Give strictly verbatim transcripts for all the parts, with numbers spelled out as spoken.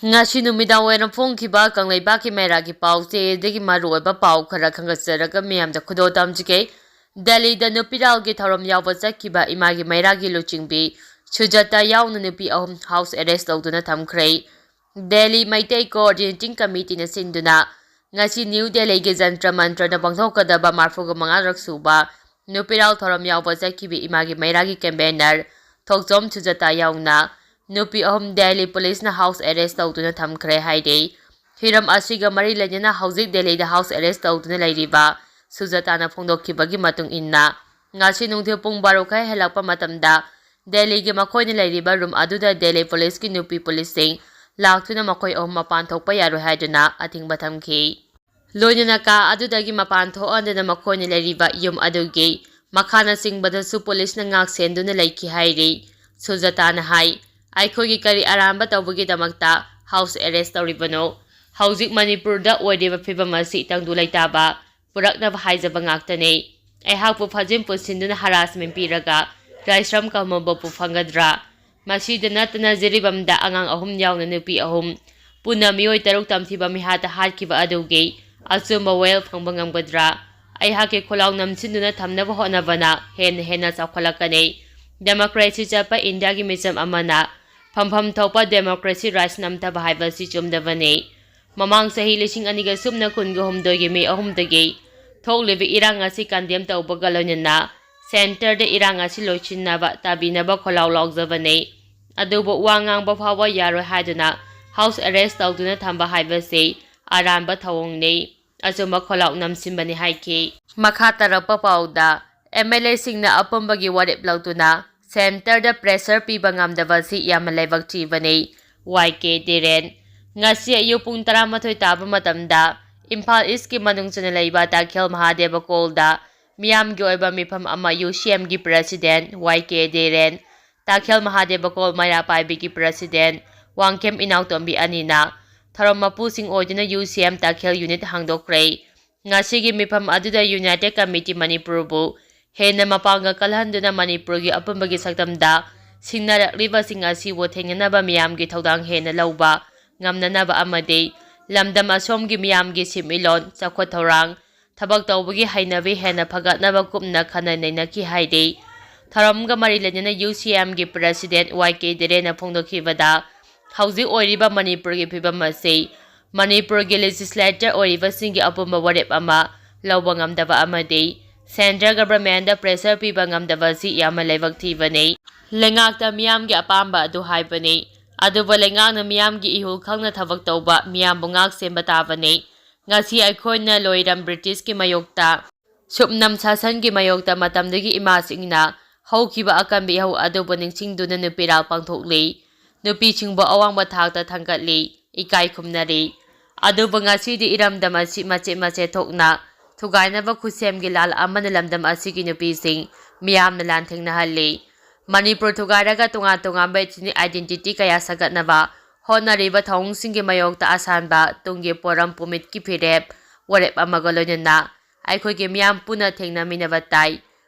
ꯉꯁꯤ ꯅꯨꯃꯤꯗꯥꯡ ꯋꯥꯏꯔꯝ ꯐꯣꯡꯈꯤꯕ ꯀꯪꯂꯩꯕꯥꯛꯀꯤ ꯃꯩꯔꯥꯒꯤ ꯄꯥꯎ ꯆꯦꯗꯒꯤ ꯃꯔꯨꯑꯣꯏꯕ ꯄꯥꯎ ꯈꯔ ꯈꯪꯒꯠꯆꯔꯒ ꯃꯤꯌꯥꯝꯗ ꯈꯨꯗꯣꯜ ꯇꯝꯖꯒꯦ꯫ ꯗꯦꯜꯂꯤꯗ ꯅꯨꯄꯤꯔꯥꯜꯒꯤ ꯊꯧꯔꯝ ꯌꯥꯎꯕ ꯆꯠꯈꯤꯕ ꯏꯃꯥꯒꯤ ꯃꯩꯔꯥꯒꯤ ꯂꯨꯆꯤꯡꯕꯤ ꯁꯨꯖꯥꯇꯥ ꯌꯥꯎꯅ ꯅꯨꯄꯤ ꯑꯍꯨꯝ house arrest ꯇꯧꯗꯨꯅ ꯊꯝꯈ꯭ꯔꯦ꯫ ꯗꯦꯜꯂꯤ ꯃꯩꯇꯩ Coordinating Committeeꯅ ꯁꯤꯟꯗꯨꯅ ꯉꯁꯤ ꯅ꯭ꯌꯨ ꯗꯦꯜꯂꯤꯒꯤ ꯖꯟꯇ꯭ꯔ ꯃꯟꯇ꯭ꯔꯗ ꯄꯥꯡꯊꯣꯛꯀꯗꯕ ꯃꯔꯤꯐꯨ ꯃꯉꯥꯔꯛ ꯁꯨꯕ ꯅꯨꯄꯤꯔꯥꯜ ꯊꯧꯔꯝ ꯌꯥꯎꯕ ꯆꯠꯈꯤꯕ ꯏꯃꯥꯒꯤ ꯃꯩꯔꯥꯒꯤ convener ꯊꯣꯛꯆꯣꯝ ꯁꯨꯖꯥꯇꯥ ꯌꯥꯎꯅ ꯅꯨꯄꯤ ꯑꯍꯨꯝ ꯗꯦꯜꯂꯤ ꯄꯨꯂꯤꯁꯅ house arrest ꯇꯧꯗꯨꯅ ꯊꯝꯈ꯭ꯔꯦ ꯍꯥꯏꯔꯤ꯫ ꯍꯤꯔꯝ ꯑꯁꯤꯒ ꯃꯔꯤ ꯂꯩꯅꯅ ꯍꯧꯖꯤꯛ ꯗꯦꯜꯂꯤꯗ house arrest ꯇꯧꯗꯨꯅ ꯂꯩꯔꯤꯕ ꯁꯨꯖꯥꯇꯥꯅ ꯐꯣꯡꯗꯣꯛꯈꯤꯕꯒꯤ ꯃꯇꯨꯡ ꯏꯟꯅ, ꯉꯁꯤ ꯅꯨꯡꯊꯤꯜ ꯄꯨꯡ ꯕꯥꯔꯣ ꯈꯔ ꯍꯦꯜꯂꯛꯄ ꯃꯇꯝꯗ ꯗꯦꯜꯂꯤꯒꯤ ꯃꯈꯣꯏꯅ ꯂꯩꯔꯤꯕ ꯔꯨꯝ ꯑꯗꯨꯗ ꯗꯦꯜꯂꯤ ꯄꯨꯂꯤꯁꯀꯤ ꯅꯨꯄꯤ ꯄꯨꯂꯤꯁꯁꯤꯡ ꯂꯥꯛꯇꯨꯅ ꯃꯈꯣꯏ ꯑꯍꯨꯝ ꯃꯄꯥꯟ ꯊꯣꯛꯄ ꯌꯥꯔꯣꯏ ꯍꯥꯏꯗꯨꯅ ꯑꯊꯤꯡꯕ ꯊꯝꯈꯤ꯫ ꯂꯣꯏꯅꯅ ꯀꯥ ꯑꯗꯨꯗꯒꯤ ꯃꯄꯥꯟ ꯊꯣꯛꯍꯟꯗꯅ ꯃꯈꯣꯏꯅ ꯂꯩꯔꯤꯕ ꯌꯨꯝ ꯑꯗꯨꯒꯤ ꯃꯈꯥꯅꯆꯤꯡꯕꯗꯁꯨ ꯄꯨꯂꯤꯁꯅ ꯉꯥꯛ ꯁꯦꯟꯗꯨꯅ ꯂꯩꯈꯤ ꯍꯥꯏꯔꯤ꯫ ꯁꯨꯖꯥꯇꯥꯅ ꯍꯥꯏ, "ꯑꯩꯈꯣꯏꯒꯤ ꯀꯔꯤ ꯑꯔꯥꯟꯕ ꯇꯧꯕꯒꯤꯗꯃꯛꯇ house arrest ꯇꯧꯔꯤꯕꯅꯣ? ꯍꯧꯖꯤꯛ ꯃꯅꯤꯄꯨꯔꯗ ꯑꯣꯏꯔꯤꯕ ꯐꯤꯕꯝ ꯑꯁꯤ ꯇꯪꯗꯨ ꯂꯩꯇꯥꯕ ꯄꯨꯔꯛꯅꯕ ꯍꯥꯏꯖꯕ ꯉꯥꯛꯇꯅꯤ꯫ ꯑꯩꯍꯥꯛꯄꯨ ꯐꯥꯖꯤꯟ ꯄꯨꯟꯁꯤꯟꯗꯨꯅ harassment ꯄꯤꯔꯒ ꯗ꯭ꯔꯥꯏꯁ꯭ꯔꯝ ꯀꯃꯕꯕꯨ ꯐꯪꯒꯗ꯭ꯔꯥ? ꯃꯁꯤꯗ ꯅꯠꯇꯅ ꯖꯤꯔꯤꯕꯥꯝꯗ ꯑꯉꯥꯡ ꯑꯍꯨꯝ ꯌꯥꯎꯅ ꯅꯨꯄꯤ ꯑꯍꯨꯝ, ꯄꯨꯟꯅ ꯃꯤꯑꯣꯏ ꯇꯔꯨꯛ ꯇꯝꯊꯤꯕ ꯃꯤꯍꯥꯠꯇ ꯍꯥꯠꯈꯤꯕ ꯑꯗꯨꯒꯤ ꯑꯆꯨꯝꯕ ꯋꯥꯌꯦꯜ ꯐꯪꯕ ꯉꯝꯒꯗ꯭ꯔꯥ? ꯑꯩꯍꯥꯛꯀꯤ ꯈꯣꯜꯂꯥꯎ ꯅꯝꯁꯤꯟꯗꯨꯅ ꯊꯝꯅꯕ ꯍꯣꯠꯅꯕꯅ ꯍꯦꯟꯅ ꯍꯦꯟꯅ ꯆꯥꯎꯈꯠꯂꯛꯀꯅꯤ꯫ Democracy ꯆꯠꯄ ꯏꯟꯗꯤꯌꯥꯒꯤ ꯃꯤꯆꯝ ꯑꯃꯅ ꯐꯝꯐꯝ ꯊꯣꯛꯄ democracy rights ꯅꯝꯊꯕ ꯍꯥꯏꯕꯁꯤ ꯆꯨꯝꯗꯕꯅꯤ꯫ ꯃꯃꯥꯡ ꯆꯍꯤ ꯂꯤꯁꯤꯡ ꯑꯅꯤꯒ ꯁꯨꯞꯅ ꯀꯨꯟꯒ ꯍꯨꯝꯗꯣꯏꯒꯤ ꯃꯦ ꯑꯍꯨꯝꯗꯒꯤ ꯊꯣꯛꯂꯤꯕ ꯏꯔꯥꯡ ꯑꯁꯤ condemn ꯇꯧꯕꯒ ꯂꯣꯏꯅꯅ centreꯗ ꯏꯔꯥꯡ ꯑꯁꯤ ꯂꯣꯏꯁꯤꯟꯅꯕ ꯇꯥꯕꯤꯅꯕ ꯈꯣꯜꯂꯥꯎ ꯂꯥꯎꯖꯕꯅꯤ꯫ ꯑꯗꯨꯕꯨ ꯋꯥ ꯉꯥꯡꯕ ꯐꯥꯎꯕ ꯌꯥꯔꯣꯏ ꯍꯥꯏꯗꯨꯅ house arrest ꯇꯧꯗꯨꯅ ꯊꯝꯕ ꯍꯥꯏꯕꯁꯤ ꯑꯔꯥꯟꯕ ꯊꯧꯑꯣꯡꯅꯤ, ꯑꯆꯨꯝꯕ ꯈꯣꯜꯂꯥꯎ ꯅꯝꯁꯤꯟꯕꯅꯤ" ꯍꯥꯏꯈꯤ꯫ ꯃꯈꯥ ꯇꯥꯔꯛꯄ ꯄꯥꯎꯗ, MLAꯁꯤꯡꯅ ꯑꯄꯨꯟꯕꯒꯤ ꯋꯥꯔꯦꯞ ꯂꯧꯗꯨꯅ centreꯗ pressure ꯄꯤꯕ ꯉꯝꯗꯕ ꯑꯁꯤ ꯌꯥꯝꯅ ꯂꯥꯏꯕꯛ ꯊꯤꯕꯅꯤ꯫ ꯋꯥꯏ ꯀꯦ ꯗꯤꯔꯦꯟ꯫ ꯉꯁꯤ ꯑꯌꯨꯛ ꯄꯨꯡ ꯇꯔꯥꯃꯥꯊꯣꯏ ꯇꯥꯕ ꯃꯇꯝꯗ ꯏꯝꯐꯥꯜ Eastꯀꯤ ꯃꯅꯨꯡ ꯆꯟꯅ ꯂꯩꯕ ꯇꯥꯈꯦꯜ ꯃꯍꯥꯗꯦꯕ ꯀꯣꯜꯗ ꯃꯤꯌꯥꯝꯒꯤ ꯑꯣꯏꯕ ꯃꯤꯐꯝ ꯑꯃ UCMꯒꯤ president ꯋꯥꯏ ꯀꯦ ꯗꯤꯔꯦꯟ, ꯇꯥꯈꯦꯜ ꯃꯍꯥꯗꯦꯕ ꯀꯣꯜ ꯃꯩꯔꯥ ꯄꯥꯏꯕꯤꯒꯤ president ꯋꯥꯡꯈꯦꯝ ꯏꯅꯥꯎꯇꯣꯝꯕꯤ ꯑꯅꯤꯅ ꯊꯧꯔꯝ ꯃꯄꯨꯁꯤꯡ ꯑꯣꯏꯗꯨꯅ UCM ꯇꯥꯈꯦꯜ unit ꯍꯥꯡꯗꯣꯛꯈ꯭ꯔꯦ꯫ ꯉꯁꯤꯒꯤ ꯃꯤꯐꯝ ꯑꯗꯨꯗ United Committee ꯃꯅꯤꯄꯨꯔꯕꯨ ꯍꯦꯟꯅ ꯃꯄꯥꯡꯒꯜ ꯀꯜꯍꯟꯗꯨꯅ ꯃꯅꯤꯄꯨꯔꯒꯤ ꯑꯄꯨꯟꯕꯒꯤ ꯁꯛꯇꯝꯗ ꯁꯤꯡꯅꯔꯛꯂꯤꯕꯁꯤꯡ ꯑꯁꯤꯕꯨ ꯊꯦꯡꯅꯅꯕ ꯃꯤꯌꯥꯝꯒꯤ ꯊꯧꯗꯥꯡ ꯍꯦꯟꯅ ꯂꯧꯕ ꯉꯝꯅꯅꯕ ꯑꯃꯗꯤ ꯂꯝꯗꯝ ꯑꯁꯣꯝꯒꯤ ꯃꯤꯌꯥꯝꯒꯤ ꯁꯤꯟꯃꯤꯠꯂꯣꯟ, ꯆꯥꯎꯈꯠ ꯊꯧꯔꯥꯡ, ꯊꯕꯛ ꯇꯧꯕꯒꯤ ꯍꯩꯅꯕꯤ ꯍꯦꯟꯅ ꯐꯒꯠꯅꯕ ꯀꯨꯞꯅ ꯈꯟꯅ ꯅꯩꯅꯈꯤ ꯍꯥꯏꯔꯤ꯫ ꯊꯧꯔꯝꯒ ꯃꯔꯤ ꯂꯩꯅꯅ ꯌꯨ ꯁꯤ ꯑꯦꯝꯒꯤ ꯄ꯭ꯔꯦꯁꯤꯗꯦꯟꯠ ꯋꯥꯏ ꯀꯦ ꯗꯤꯔꯦꯟꯅ ꯐꯣꯡꯗꯣꯛꯈꯤꯕꯗ, ꯍꯧꯖꯤꯛ ꯑꯣꯏꯔꯤꯕ ꯃꯅꯤꯄꯨꯔꯒꯤ ꯐꯤꯕꯝ ꯑꯁꯤ ꯃꯅꯤꯄꯨꯔꯒꯤ ꯂꯦꯖꯤꯁꯂꯦꯆꯔ ꯑꯣꯏꯔꯤꯕꯁꯤꯡꯒꯤ ꯑꯄꯨꯟꯕ ꯋꯥꯔꯦꯞ ꯑꯃ ꯂꯧꯕ ꯉꯝꯗꯕ ꯑꯃꯗꯤ ꯁꯦꯟꯇ꯭ꯔꯦꯜ ꯒꯚꯔꯟꯃꯦꯟꯗ ꯄ꯭ꯔꯦꯁꯔ ꯄꯤꯕ ꯉꯝꯗꯕ ꯑꯁꯤ ꯌꯥꯝꯅ ꯂꯥꯏꯕꯛ ꯊꯤꯕꯅꯤ꯫ ꯂꯩꯉꯥꯛꯇ ꯃꯤꯌꯥꯝꯒꯤ ꯑꯄꯥꯝꯕ ꯑꯗꯨ ꯍꯥꯏꯕꯅꯤ, ꯑꯗꯨꯕꯨ ꯂꯩꯉꯥꯛꯅ ꯃꯤꯌꯥꯝꯒꯤ ꯏꯍꯨꯜ ꯈꯪꯅ ꯊꯕꯛ ꯇꯧꯕ ꯃꯤꯌꯥꯝꯕꯨ ꯉꯥꯛ ꯁꯦꯟꯕ ꯇꯥꯕꯅꯤ꯫ ꯉꯁꯤ ꯑꯩꯈꯣꯏꯅ ꯂꯣꯏꯔꯝ ꯕ꯭ꯔꯤꯇꯤꯁꯀꯤ ꯃꯥꯌꯣꯛꯇ, ꯁꯨꯞꯅꯝ ꯁꯥꯁꯟꯒꯤ ꯃꯥꯌꯣꯛꯇ ꯃꯇꯝꯗꯨꯒꯤ ꯏꯃꯥꯁꯤꯡꯅ ꯍꯧꯈꯤꯕ ꯑꯀꯟꯕ ꯏꯍꯧ ꯑꯗꯨꯕꯨ ꯅꯤꯡꯁꯤꯡꯗꯨꯅ ꯅꯨꯄꯤꯔꯥꯜ ꯄꯥꯡꯊꯣꯛꯂꯤ꯫ ꯅꯨꯄꯤꯁꯤꯡꯕꯨ ꯑꯋꯥꯡꯕ ꯊꯥꯛꯇ ꯊꯥꯡꯒꯠꯂꯤ, ꯏꯀꯥꯏ ꯈꯨꯝꯅꯔꯤ꯫ ꯑꯗꯨꯕꯨ ꯉꯁꯤꯗꯤ ꯏꯔꯝꯗꯝ ꯑꯁꯤ ꯃꯆꯦꯠ ꯃꯆꯦꯠ ꯊꯣꯛꯅ ꯊꯨꯒꯥꯏꯅꯕ ꯈꯨꯠꯁꯦꯝꯒꯤ ꯂꯥꯜ ꯑꯃꯅ ꯂꯝꯗꯝ ꯑꯁꯤꯒꯤ ꯅꯨꯄꯤꯁꯤꯡ ꯃꯤꯌꯥꯝꯅ ꯂꯥꯟꯊꯦꯡꯅꯍꯜꯂꯤ꯫ ꯃꯅꯤꯄꯨꯔ ꯊꯨꯒꯥꯏꯔꯒ ꯇꯣꯉꯥꯟ ꯇꯣꯉꯥꯟꯕ ethnic identity ꯀꯌꯥ ꯁꯥꯒꯠꯅꯕ ꯍꯣꯠꯅꯔꯤꯕ ꯊꯧꯑꯣꯡꯁꯤꯡꯒꯤ ꯃꯥꯌꯣꯛꯇ ꯑꯁꯥꯟꯕ ꯇꯨꯡꯒꯤ ꯄꯣꯔꯝ ꯄꯨꯃꯤꯠꯀꯤ ꯐꯤꯔꯦꯞ ꯋꯥꯔꯦꯞ ꯑꯃꯒ ꯂꯣꯏꯅꯅ ꯑꯩꯈꯣꯏꯒꯤ ꯃꯤꯌꯥꯝ ꯄꯨꯟꯅ ꯊꯦꯡꯅꯃꯤꯟꯅꯕ ꯇꯥꯏ꯫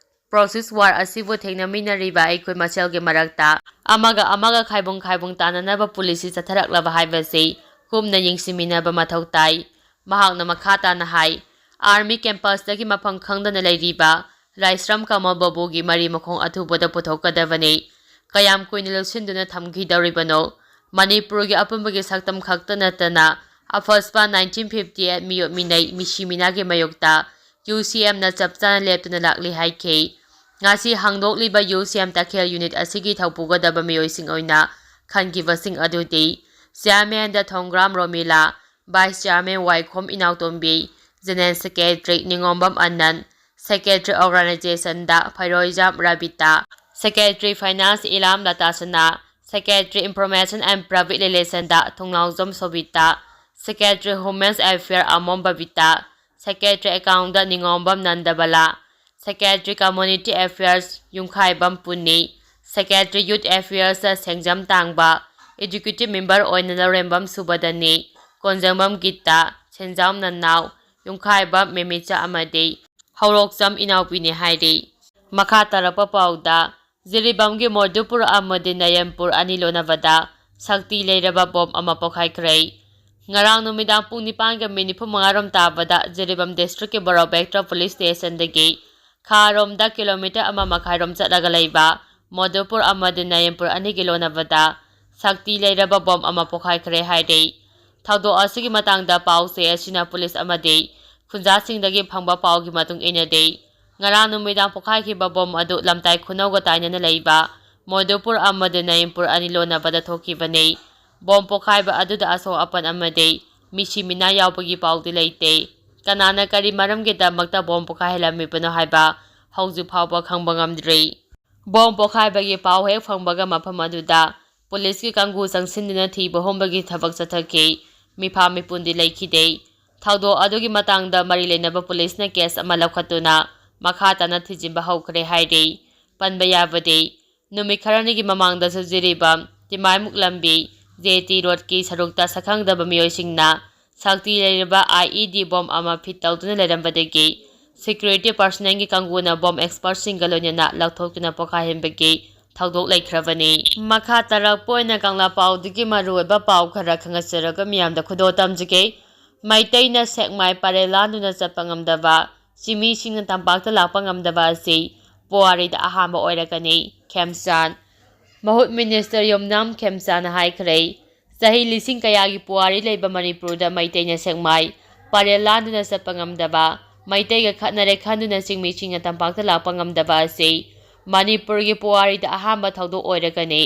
Proxy war ꯑꯁꯤꯕꯨ ꯊꯦꯡꯅꯃꯤꯟꯅꯔꯤꯕ ꯑꯩꯈꯣꯏ ꯃꯁꯦꯜꯒꯤ ꯃꯔꯛꯇ ꯑꯃꯒ ꯑꯃꯒ ꯈꯥꯏꯕꯨꯡ ꯈꯥꯏꯕꯨꯡ ꯇꯥꯅꯅꯕ policy ꯆꯠꯊꯔꯛꯂꯕ ꯍꯥꯏꯕꯁꯤ ꯀꯨꯞꯅ ꯌꯦꯡꯁꯤꯟꯃꯤꯟꯅꯕ ꯃꯊꯧ ꯇꯥꯏ꯫ ꯃꯍꯥꯛꯅ ꯃꯈꯥ ꯇꯥꯅ ꯍꯥꯏ, Army campusꯇꯒꯤ ꯃꯐꯝ ꯈꯪꯗꯅ ꯂꯩꯔꯤꯕ ꯔꯥꯏꯁ꯭ꯔꯝ ꯀꯃꯜ ꯕꯥꯕꯨꯒꯤ ꯃꯔꯤ ꯃꯈꯣꯡ ꯑꯊꯨꯕꯗ ꯄꯨꯊꯣꯛꯀꯗꯕꯅꯤ꯫ ꯀꯌꯥꯝ ꯀꯨꯏꯅ ꯂꯧꯁꯤꯟꯗꯨꯅ ꯊꯝꯈꯤꯗꯧꯔꯤꯕꯅꯣ? ꯃꯅꯤꯄꯨꯔꯒꯤ ꯑꯄꯨꯟꯕꯒꯤ ꯁꯛꯇꯝ ꯈꯛꯇ ꯅꯠꯇꯅ, ꯑꯐꯁꯄꯥ nineteen fifty eight ꯃꯤꯑꯣꯠ ꯃꯤꯅꯩ, ꯃꯤꯁꯤ ꯃꯤꯅꯥꯒꯤ ꯃꯥꯌꯣꯛꯇ ꯌꯨ ꯁꯤ ꯑꯦꯝꯅ ꯆꯞ ꯆꯥꯅ ꯂꯦꯞꯇꯨꯅ ꯂꯥꯛꯂꯤ ꯍꯥꯏꯈꯤ꯫ ꯉꯁꯤ ꯍꯥꯡꯗꯣꯛꯂꯤꯕ ꯌꯨ ꯁꯤ ꯑꯦꯝ ꯇꯈꯦꯜ unit ꯑꯁꯤꯒꯤ ꯊꯧꯄꯨꯒꯗꯕ ꯃꯤꯑꯣꯏꯁꯤꯡ ꯑꯣꯏꯅ ꯈꯟꯈꯤꯕꯁꯤꯡ ꯑꯗꯨꯗꯤ, Chairmanꯗ ꯊꯣꯡꯒ꯭ꯔꯥꯝ ꯔꯣꯃꯤꯂꯥ, Vice Chairman ꯋꯥꯏꯈꯣꯝ ꯏꯅꯥꯎꯇꯣꯝꯕꯤ, General Secretary ꯅꯤꯉꯣꯝꯕꯝ ꯑꯅꯟ, Secretary Organizationꯗ ꯐꯩꯔꯣꯏꯖꯥꯝ ꯔꯥꯕꯤꯇꯥ, Secretary Finance ꯏꯂꯥꯝ ꯂꯇꯥꯁꯅꯥ, Secretary Information and Public Relationꯗ ꯊꯣꯡꯅꯥꯎꯖꯝ ꯁꯣꯕꯤꯇꯥ, Secretary Women's Affair ꯑꯃꯣꯝ Babita, Secretary Accountꯗ ꯅꯤꯉꯣꯝꯕꯝ ꯅꯟꯗꯕꯂꯥ, Secretary Community Affairs Yumkhaibam ꯄꯨꯅꯤ, Secretary Youth Affairsꯇ ꯁꯦꯡꯖꯝ ꯇꯥꯡꯕ, Executive Member ꯑꯣꯏꯅ ꯂꯧꯔꯦꯝꯕꯝ ꯁꯨꯕꯗꯅꯤ, ꯀꯣꯟꯖꯪꯕꯝ ꯒꯤꯇꯥ, ꯁꯦꯟꯖꯥꯎ ꯅꯅꯥꯎ, ꯌꯨꯝꯈꯥꯏꯕꯝ ꯃꯦꯃꯤꯆꯥ ꯑꯃꯗꯤ ꯍꯧꯔꯣꯛꯆꯝ ꯏꯅꯥꯎꯄꯤꯅꯤ ꯍꯥꯏꯔꯤ꯫ ꯃꯈꯥ ꯇꯥꯔꯛꯄ ꯄꯥꯎꯗ, ꯖꯤꯔꯤꯕꯥꯝꯒꯤ ꯃꯣꯗꯨꯄꯨꯔ ꯑꯃꯗꯤ ꯅꯌꯟꯄꯨꯔ ꯑꯅꯤ ꯂꯣꯟꯅꯕꯗ ꯁꯛꯇꯤ ꯂꯩꯔꯕ ꯕꯣꯝ ꯑꯃ ꯄꯣꯈꯥꯏꯈ꯭ꯔꯦ꯫ ꯉꯔꯥꯡ ꯅꯨꯃꯤꯗꯥꯡ ꯄꯨꯡ ꯅꯤꯄꯥꯟꯒ ꯃꯤꯅꯤꯠ ꯅꯤꯐꯨ ꯃꯉꯥꯔꯣꯝ ꯇꯥꯕꯗ ꯖꯤꯔꯤꯕꯥꯝ ꯗꯤꯁꯇ꯭ꯔꯤꯛꯀꯤ ꯕꯣꯔꯣꯕꯦꯛꯇ꯭ꯔ ꯄꯨꯂꯤꯁ ꯁ꯭ꯇꯦꯁꯟꯗꯒꯤ ꯈꯥꯔꯣꯝꯗ ꯀꯤꯂꯣꯃꯤꯇꯔ ꯑꯃ ꯃꯈꯥꯏꯔꯣꯝ ꯆꯠꯂꯒ ꯂꯩꯕ ꯃꯣꯗꯨꯄꯨꯔ ꯑꯃꯗꯤ ꯅꯌꯦꯝꯄꯨꯔ ꯑꯅꯤꯒꯤ ꯂꯣꯟꯅꯕꯗ ꯁꯛꯇꯤ ꯂꯩꯔꯕ ꯕꯣꯝ ꯑꯃ ꯄꯣꯈꯥꯏꯈ꯭ꯔꯦ ꯍꯥꯏꯔꯤ꯫ ꯊꯧꯗꯣꯛ ꯑꯁꯤꯒꯤ ꯃꯇꯥꯡꯗ ꯄꯥꯎ ꯆꯦ ꯑꯁꯤꯅ ꯄꯨꯂꯤꯁ ꯑꯃꯗꯤ ꯈꯨꯟꯖꯥꯁꯤꯡꯗꯒꯤ ꯐꯪꯕ ꯄꯥꯎꯒꯤ ꯃꯇꯨꯡ ꯏꯟꯅꯗꯤ, ꯉꯔꯥꯡ ꯅꯨꯃꯤꯗꯥꯡ ꯄꯣꯈꯥꯏꯈꯤꯕ ꯕꯣꯝ ꯑꯗꯨ ꯂꯝꯇꯥꯏ ꯈꯨꯅꯧꯒ ꯇꯥꯏꯅꯅ ꯂꯩꯕ ꯃꯣꯗꯨꯄꯨꯔ ꯑꯃꯗꯤ ꯅꯌꯤꯝꯄꯨꯔ ꯑꯅꯤ ꯂꯣꯟꯅꯕꯗ ꯊꯣꯛꯈꯤꯕꯅꯤ꯫ ꯕꯣꯝ ꯄꯣꯈꯥꯏꯕ ꯑꯗꯨꯗ ꯑꯁꯣꯛ ꯑꯄꯟ ꯑꯃꯗꯤ ꯃꯤꯁꯤ ꯃꯤꯅꯥ ꯌꯥꯎꯕꯒꯤ ꯄꯥꯎꯗꯤ ꯂꯩꯇꯦ꯫ ꯀꯅꯥꯅ ꯀꯔꯤ ꯃꯔꯝꯒꯤꯗꯃꯛꯇ ꯕꯣꯝ ꯄꯣꯈꯥꯏꯍꯜꯂꯝꯃꯤꯕꯅꯣ ꯍꯥꯏꯕ ꯍꯧꯖꯤꯛ ꯐꯥꯎꯕ ꯈꯪꯕ ꯉꯝꯗ꯭ꯔꯤ꯫ ꯕꯣꯝ ꯄꯣꯈꯥꯏꯕꯒꯤ ꯄꯥꯎ ꯍꯦꯛ ꯐꯪꯕꯒ ꯃꯐꯝ ꯑꯗꯨꯗ ꯄꯨꯂꯤꯁꯀꯤ ꯀꯥꯡꯕꯨ ꯆꯪꯁꯤꯟꯗꯨꯅ ꯊꯤꯕ ꯍꯨꯝꯕꯒꯤ ꯊꯕꯛ ꯆꯠꯊꯈꯤ꯫ ꯃꯤꯐꯥ ꯃꯤꯄꯨꯟꯗꯤ ꯂꯩꯈꯤꯗꯦ꯫ ꯊꯧꯗꯣꯛ ꯑꯗꯨꯒꯤ ꯃꯇꯥꯡꯗ ꯃꯔꯤ ꯂꯩꯅꯕ ꯄꯨꯂꯤꯁꯅ ꯀꯦꯁ ꯑꯃ ꯂꯧꯈꯠꯇꯨꯅ ꯃꯈꯥ ꯇꯥꯅ ꯊꯤꯖꯤꯟꯕ ꯍꯧꯈ꯭ꯔꯦ ꯍꯥꯏꯔꯤ꯫ ꯄꯟꯕ ꯌꯥꯕꯗꯤ, ꯅꯨꯃꯤꯠ ꯈꯔꯅꯤꯒꯤ ꯃꯃꯥꯡꯗꯁꯨ ꯖꯤꯔꯤꯕꯥꯝ ꯇꯤꯃꯥꯏꯃꯨꯛ ꯂꯝꯕꯤ, ꯖꯦ ꯇꯤ ꯔꯣꯗꯀꯤ ꯁꯔꯨꯛꯇ ꯁꯛꯈꯪꯗꯕ ꯃꯤꯑꯣꯏꯁꯤꯡꯅ ꯁꯛꯇꯤ ꯂꯩꯔꯕ ꯑꯥꯏ ꯏ ꯗꯤ ꯕꯣꯝ ꯑꯃ ꯐꯤꯠ ꯇꯧꯗꯨꯅ ꯂꯩꯔꯝꯕꯗꯒꯤ ꯁꯦꯀ꯭ꯌꯨꯔꯤꯇꯤ ꯄꯥꯔꯁꯅꯦꯜꯒꯤ ꯀꯥꯡꯕꯨꯅ ꯕꯣꯝ ꯑꯦꯛꯁꯄꯔꯠꯁꯤꯡꯒ ꯂꯣꯏꯅꯅ ꯂꯧꯊꯣꯛꯇꯨꯅ ꯄꯣꯈꯥꯏꯍꯟꯕꯒꯤ ꯊꯧꯗꯣꯛ ꯂꯩꯈ꯭ꯔꯕꯅꯤ꯫ ꯃꯈꯥ ꯇꯥꯔꯛꯄ ꯑꯣꯏꯅ ꯀꯪꯂꯥ ꯄꯥꯎꯗꯒꯤ ꯃꯔꯨꯑꯣꯏꯕ ꯄꯥꯎ ꯈꯔ ꯈꯪꯍꯟꯖꯔꯒ ꯃꯤꯌꯥꯝꯗ ꯈꯨꯗꯣꯜ ꯇꯝꯖꯒꯦ꯫ ꯃꯩꯇꯩꯅ ꯁꯦꯛꯃꯥꯏ ꯄꯔꯦꯜ ꯂꯥꯟꯗꯨꯅ ꯆꯠꯄ ꯉꯝꯗꯕ, ꯆꯤꯡꯃꯤꯁꯤꯡꯅ ꯇꯝꯄꯥꯛꯇ ꯂꯥꯛꯄ ꯉꯝꯗꯕ ꯑꯁꯤ ꯄꯨꯋꯥꯔꯤꯗ ꯑꯍꯥꯟꯕ ꯑꯣꯏꯔꯒꯅꯤ꯫ ꯈꯦꯝꯆꯥꯟ꯫ ꯃꯍꯨꯠ ꯃꯤꯅꯤꯁꯇꯔ ꯌꯨꯝꯅꯥꯝ ꯈꯦꯝꯆꯥꯟꯅ ꯍꯥꯏꯈ꯭ꯔꯦ, ꯆꯍꯤ ꯂꯤꯁꯤꯡ ꯀꯌꯥꯒꯤ ꯄꯨꯋꯥꯔꯤ ꯂꯩꯕ ꯃꯅꯤꯄꯨꯔꯗ ꯃꯩꯇꯩꯅ ꯁꯦꯛꯃꯥꯏ ꯄꯔꯦꯜ ꯂꯥꯟꯗꯨꯅ ꯆꯠꯄ ꯉꯝꯗꯕ, ꯃꯩꯇꯩꯒ ꯈꯠꯅꯔꯦ ꯈꯟꯗꯨꯅ ꯆꯤꯡꯃꯤꯁꯤꯡꯅ ꯇꯝꯄꯥꯛꯇ ꯂꯥꯛꯄ ꯉꯝꯗꯕ ꯑꯁꯤ ꯃꯅꯤꯄꯨꯔꯒꯤ ꯄꯨꯋꯥꯔꯤꯗ ꯑꯍꯥꯟꯕ ꯊꯧꯗꯣꯛ ꯑꯣꯏꯔꯒꯅꯤ꯫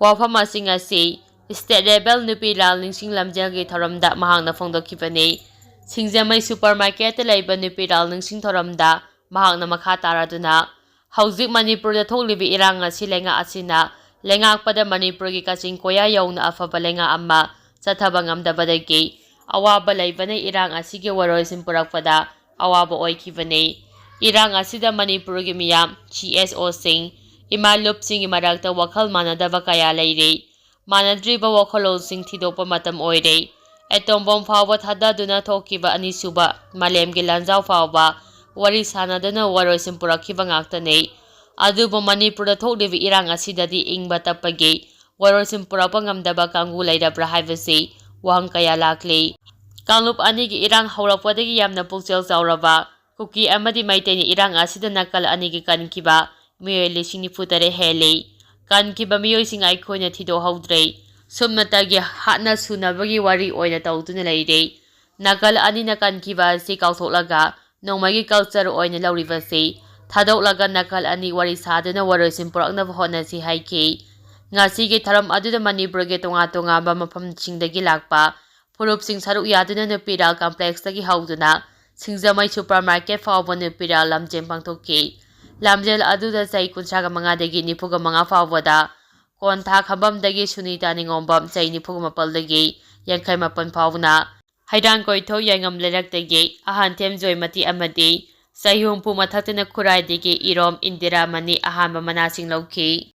ꯋꯥꯐꯝ ꯑꯁꯤꯡ ꯑꯁꯤ ꯁ꯭ꯇꯦꯠ ꯂꯦꯚꯦꯜ ꯅꯨꯄꯤ ꯂꯥꯜ ꯅꯤꯡꯁꯤꯡ ꯂꯝꯖꯦꯜꯒꯤ ꯊꯧꯔꯝꯗ ꯃꯍꯥꯛꯅ ꯐꯣꯡꯗꯣꯛꯈꯤꯕꯅꯤ꯫ ꯁꯤꯡꯖꯃꯩ ꯁꯨꯄꯔ ꯃꯥꯔꯀꯦꯠꯇ ꯂꯩꯕ ꯅꯨꯄꯤ ꯂꯥꯜ ꯅꯤꯡꯁꯤꯡ ꯊꯧꯔꯝꯗ ꯃꯍꯥꯛꯅ ꯃꯈꯥ ꯇꯥꯔꯗꯨꯅ, ꯍꯧꯖꯤꯛ ꯃꯅꯤꯄꯨꯔꯗ ꯊꯣꯛꯂꯤꯕ ꯏꯔꯥꯡ ꯑꯁꯤ ꯂꯩꯉꯥꯛ ꯑꯁꯤꯅ ꯂꯩꯉꯥꯛꯄꯗ ꯃꯅꯤꯄꯨꯔꯒꯤ ꯀꯥꯆꯤꯟ ꯀꯣꯌꯥ ꯌꯧꯅ ꯑꯐꯕ ꯂꯩꯉꯥꯛ ꯑꯃ ꯆꯠꯊꯕ ꯉꯝꯗꯕꯗꯒꯤ ꯑꯋꯥꯕ ꯂꯩꯕꯅ ꯏꯔꯥꯡ ꯑꯁꯤꯒꯤ ꯋꯥꯔꯣꯏꯁꯤꯟ ꯄꯨꯔꯛꯄꯗ ꯑꯋꯥꯕ ꯑꯣꯏꯈꯤꯕꯅꯤ꯫ ꯏꯔꯥꯡ ꯑꯁꯤꯗ ꯃꯅꯤꯄꯨꯔꯒꯤ ꯃꯤꯌꯥꯝ, ꯁꯤ ꯑꯦꯁ ꯑꯣꯁꯤꯡ, ꯏꯃꯥ ꯂꯨꯞꯁꯤꯡꯒꯤ ꯃꯔꯛꯇ ꯋꯥꯈꯜ ꯃꯥꯟꯅꯗꯕ ꯀꯌꯥ ꯂꯩꯔꯤ꯫ ꯃꯥꯟꯅꯗ꯭ꯔꯤꯕ ꯋꯥꯈꯜꯂꯣꯟꯁꯤꯡ ꯊꯤꯗꯣꯛꯄ ꯃꯇꯝ ꯑꯣꯏꯔꯦ꯫ ꯑꯦꯇꯣꯝ ꯕꯣꯝ ꯐꯥꯎꯕ ꯊꯥꯗꯗꯨꯅ ꯊꯣꯛꯈꯤꯕ ꯑꯅꯤꯁꯨꯕ ꯃꯥꯂꯦꯝꯒꯤ ꯂꯥꯟꯖꯥꯎ ꯐꯥꯎꯕ ꯋꯥꯔꯤ ꯁꯥꯟꯅꯗꯨꯅ ꯋꯥꯔꯣꯏꯁꯤꯟ ꯄꯨꯔꯛꯈꯤꯕ ꯉꯥꯛꯇꯅꯤ꯫ ꯑꯗꯨꯕꯨ ꯃꯅꯤꯄꯨꯔꯗ ꯊꯣꯛꯂꯤꯕ ꯏꯔꯥꯡ ꯑꯁꯤꯗꯗꯤ ꯏꯪꯕ ꯇꯞꯄꯒꯤ ꯋꯥꯔꯣꯏꯁꯤꯟ ꯄꯨꯔꯛꯄ ꯉꯝꯗꯕ ꯀꯥꯡꯕꯨ ꯂꯩꯔꯕ꯭ꯔꯥ ꯍꯥꯏꯕꯁꯤ ꯋꯥꯍꯪ ꯀꯌꯥ ꯂꯥꯛꯂꯤ꯫ ꯀꯥꯡꯂꯨꯞ ꯑꯅꯤꯒꯤ ꯏꯔꯥꯡ ꯍꯧꯔꯛꯄꯗꯒꯤ ꯌꯥꯝꯅ ꯄꯨꯛꯆꯦꯜ ꯆꯥꯎꯔꯕ ꯀꯨꯀꯤ ꯑꯃꯗꯤ ꯃꯩꯇꯩꯅ ꯏꯔꯥꯡ ꯑꯁꯤꯗ ꯅꯥꯀꯜ ꯑꯅꯤꯒꯤ ꯀꯟꯈꯤꯕ ꯃꯤꯑꯣꯏ ꯂꯤꯁꯤꯡ ꯅꯤꯐꯨ ꯇꯔꯦꯠ ꯍꯦꯜꯂꯤ꯫ ꯀꯟꯈꯤꯕ ꯃꯤꯑꯣꯏꯁꯤꯡ ꯑꯩꯈꯣꯏꯅ ꯊꯤꯗꯣꯛꯍꯧꯗ꯭ꯔꯦ꯫ ꯁꯨꯞꯅꯇꯒꯤ ꯍꯥꯠꯅ ꯁꯨꯅꯕꯒꯤ ꯋꯥꯔꯤ ꯑꯣꯏꯅ ꯇꯧꯗꯨꯅ ꯂꯩꯔꯦ꯫ ꯅꯥꯀꯜ ꯑꯅꯤꯅ ꯀꯟꯈꯤꯕ ꯑꯁꯤ ꯀꯥꯎꯊꯣꯛꯂꯒ ꯅꯣꯡꯃꯩꯒꯤ ꯀꯜꯆꯔ ꯑꯣꯏꯅ ꯂꯧꯔꯤꯕꯁꯤ ꯊꯥꯗꯣꯛꯂꯒ ꯅꯥꯀꯜ ꯑꯅꯤ ꯋꯥꯔꯤ ꯁꯥꯗꯨꯅ ꯋꯥꯔꯣꯏꯁꯤꯟ ꯄꯨꯔꯛꯅꯕ ꯍꯣꯠꯅꯁꯤ ꯍꯥꯏꯈꯤ꯫ ꯉꯁꯤꯒꯤ ꯊꯧꯔꯝ ꯑꯗꯨꯗ ꯃꯅꯤꯄꯨꯔꯒꯤ ꯇꯣꯉꯥꯟ ꯇꯣꯉꯥꯟꯕ ꯃꯐꯝꯁꯤꯡꯗꯒꯤ ꯂꯥꯛꯄ ꯐꯨꯔꯨꯞꯁꯤꯡ ꯁꯔꯨꯛ ꯌꯥꯗꯨꯅ ꯅꯨꯄꯤꯔꯥꯜ ꯀꯝꯄ꯭ꯂꯦꯛꯁꯇꯒꯤ ꯍꯧꯗꯨꯅ ꯁꯤꯡꯖꯃꯩ ꯁꯨꯄꯔ ꯃꯥꯔꯀꯦꯠ ꯐꯥꯎꯕ ꯅꯨꯄꯤꯔꯥꯜ ꯂꯝꯖꯦꯟ ꯄꯥꯡꯊꯣꯛꯈꯤ꯫ ꯂꯝꯖꯦꯜ ꯑꯗꯨꯗ ꯆꯍꯤ ꯀꯨꯟꯊ꯭ꯔꯥꯒ ꯃꯉꯥꯗꯒꯤ ꯅꯤꯐꯨꯒ ꯃꯉꯥ ꯐꯥꯎꯕꯗ, ꯀꯣꯟꯊꯥ ꯈꯝꯕꯝꯗꯒꯤ ꯁꯨꯅꯤꯇꯥ ꯅꯤꯉꯣꯝꯕꯝ ꯆꯍꯤ ꯅꯤꯐꯨꯒ ꯃꯥꯄꯜꯗꯒꯤ ꯌꯥꯡꯈꯩ ꯃꯥꯄꯜ ꯐꯥꯎꯕꯅ, ꯍꯩꯔꯥꯡ ꯀꯣꯏꯊꯧ ꯌꯥꯏꯉꯝ ꯂꯩꯔꯛꯇꯒꯤ ꯑꯍꯟꯊꯦꯝ ꯖꯣꯏꯃꯇꯤ ꯑꯃꯗꯤ ꯆꯍꯤ ꯍꯨꯝꯐꯨ ꯃꯊꯛꯇꯅ ꯈꯨꯔꯥꯏꯗꯒꯤ ꯏꯔꯣꯝ ꯏꯟꯗꯤꯔꯥꯃꯅꯤ ꯑꯍꯥꯟꯕ ꯃꯅꯥꯁꯤꯡ ꯂꯧꯈꯤ꯫